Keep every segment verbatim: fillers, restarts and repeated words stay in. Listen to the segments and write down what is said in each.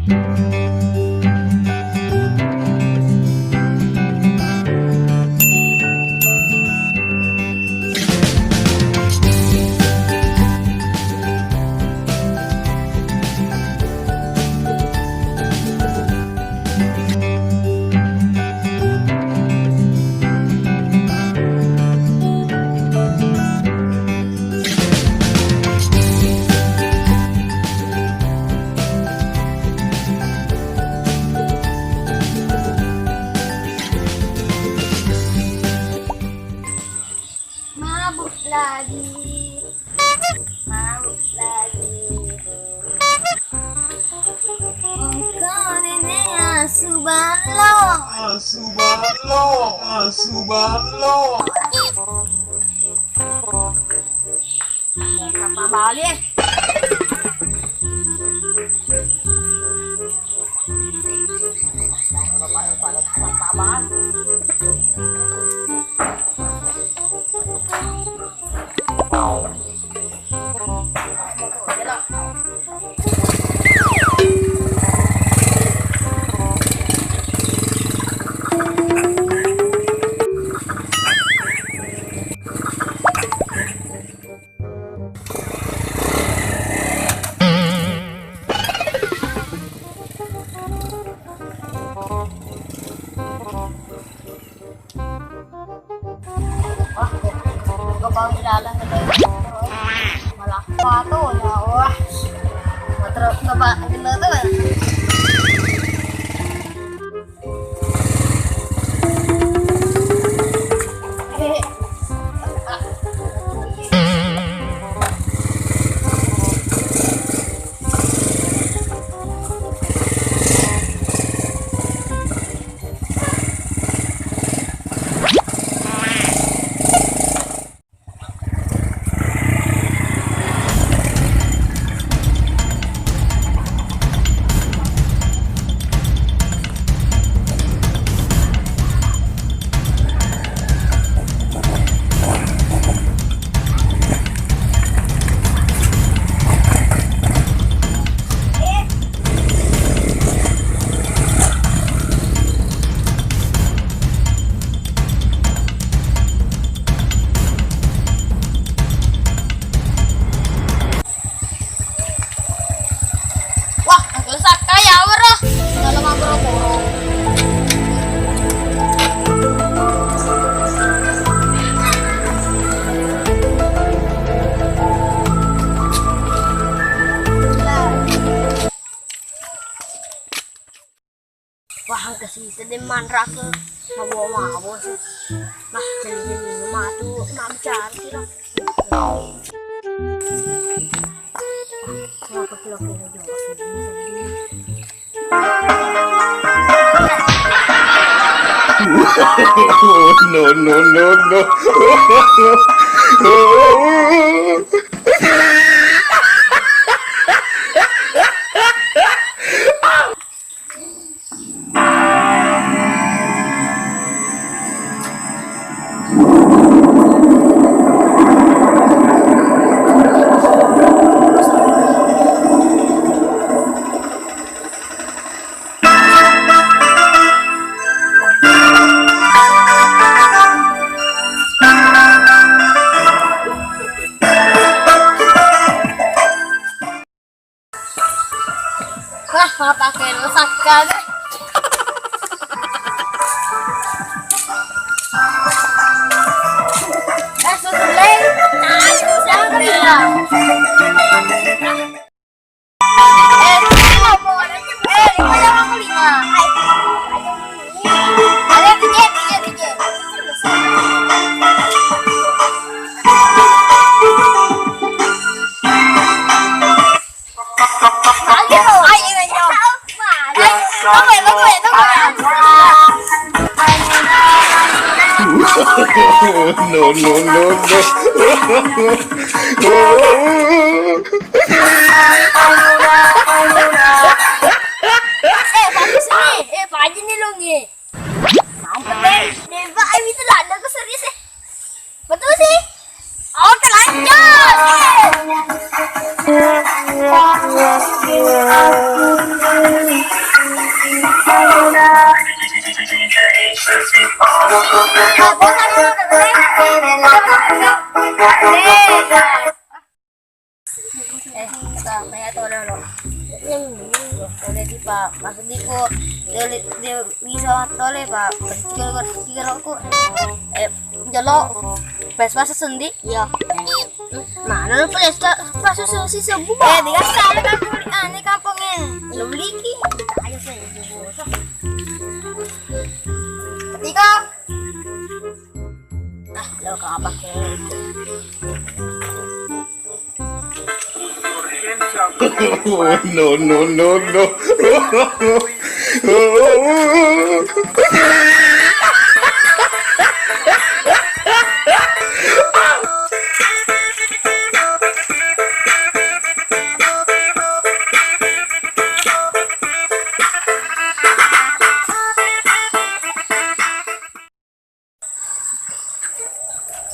Mabuk lagi, mabuk lagi. Engkau nenek asu balok. Asu balok, asu balok. Apa balik? Wah, kok bau ilalang gitu. Malah apa tuh ya, wah. Terus coba gitu tuh. Wah, nagelesak kaya awero. Dalam aboro-boro. Wah, engka siseng de' manrake. Mabo-mabo sih. Nah, jadi-jadi matu, mabbicara sih lah. Kenapa kira-kira jawab sih? No, no, no, no. Wah, mappake sakka deh. Eh, susu lei. Nah, itu siapa ya? Eh, lima, Bu. Eh, lima, lima, lima. Ada tiga, tiga, tiga. Ayo, ayo, ayo. Ayo, tunggu ya, tunggu ya, tunggu ya. No, no, no, no. Eh, bagus nih. Eh, Pak Haji nih, Lung, nih. Mantap, deh. Nembak, eh, itu lah, ada serius, eh. Betul sih. Oke, lanjut. Eh, Kak, maya tole lo. Tole di, Pak. Maksudku, dia, dia bisa tole, Pak. Tiga, tiga rokok. Eh, jolo. Pas-pas sendi. Iya. Mana lu pas, pas sendi sebu, Pak? Eh, dia salah kan, ane kampungnya. Lu liki. Ayo, saya. Tiga. Ah, lo kapake. No, no, no, no.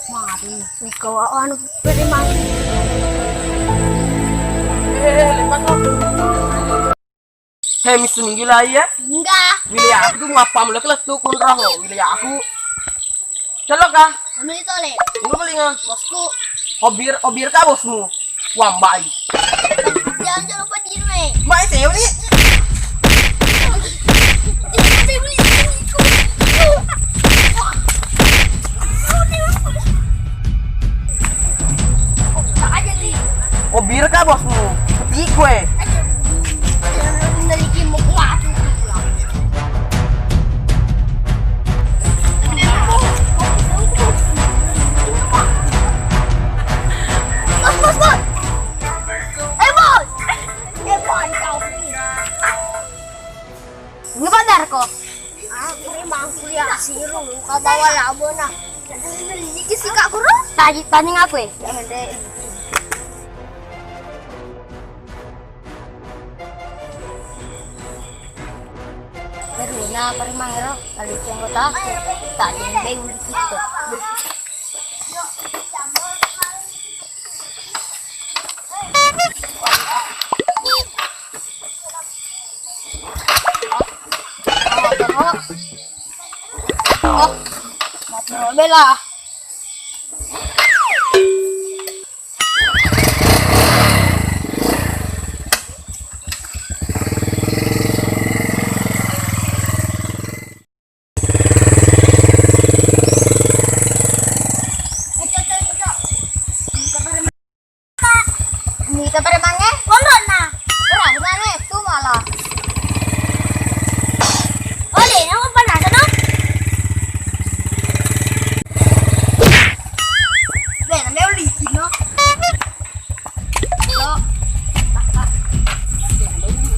Mati, Niko, anu, beri mati. Eh, lepas lo. Hei, misu minggila iya? Enggak. Wilayahku tu ngapa mulai keletuk konrang lo, wilayahku. Celok kah? Ambil itu, Le. Enggak palingan. Bosku. Obir, obir kah bosmu? Wambai. Jangan, jangan lupa diri, Le. Mai, saya ni. Obir kah bosmu? Ketik gue. Bos, bos, bos. Eh, bos. Eh, bos, kau. Ini bandar kok. Ah, ini mangkul ya, siru. Kau bawa labo nah. Ini sih, Kak Guru. Tadi tanding aku, eh. Beruna parimangero, kali anggota aku. Tak jembeng gitu. Oh, mati bela. Mita paremangnge? Konronna. Ora, bukan itu malah. Oh, deh, nama apa nasa dong? Deh, namanya Uli Kino. Lo.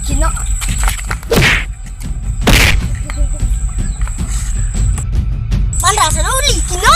Kino. Manrasa no Uli Kino.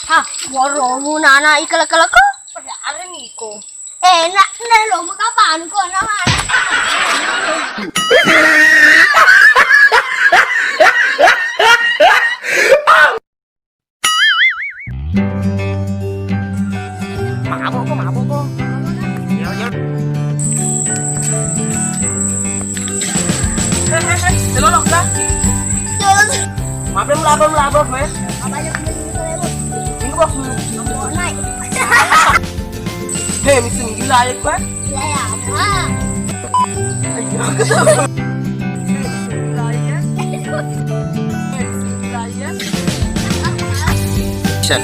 Hah, waro mu nana ikala-kala ko? Pada areng iko. Eh, nak, nak lo mu kapan ko nama? Mabok ko, mabok ko. Yo, yo. Hei, hei, hei. Celolok kah? Celolok. Maaf, belum lapor, belum lapor, gue. Apa aja punya seribu? Ini bos. Naik. Hei, misi gila ya, gue. Gila ya. Ah. Ayo. Action.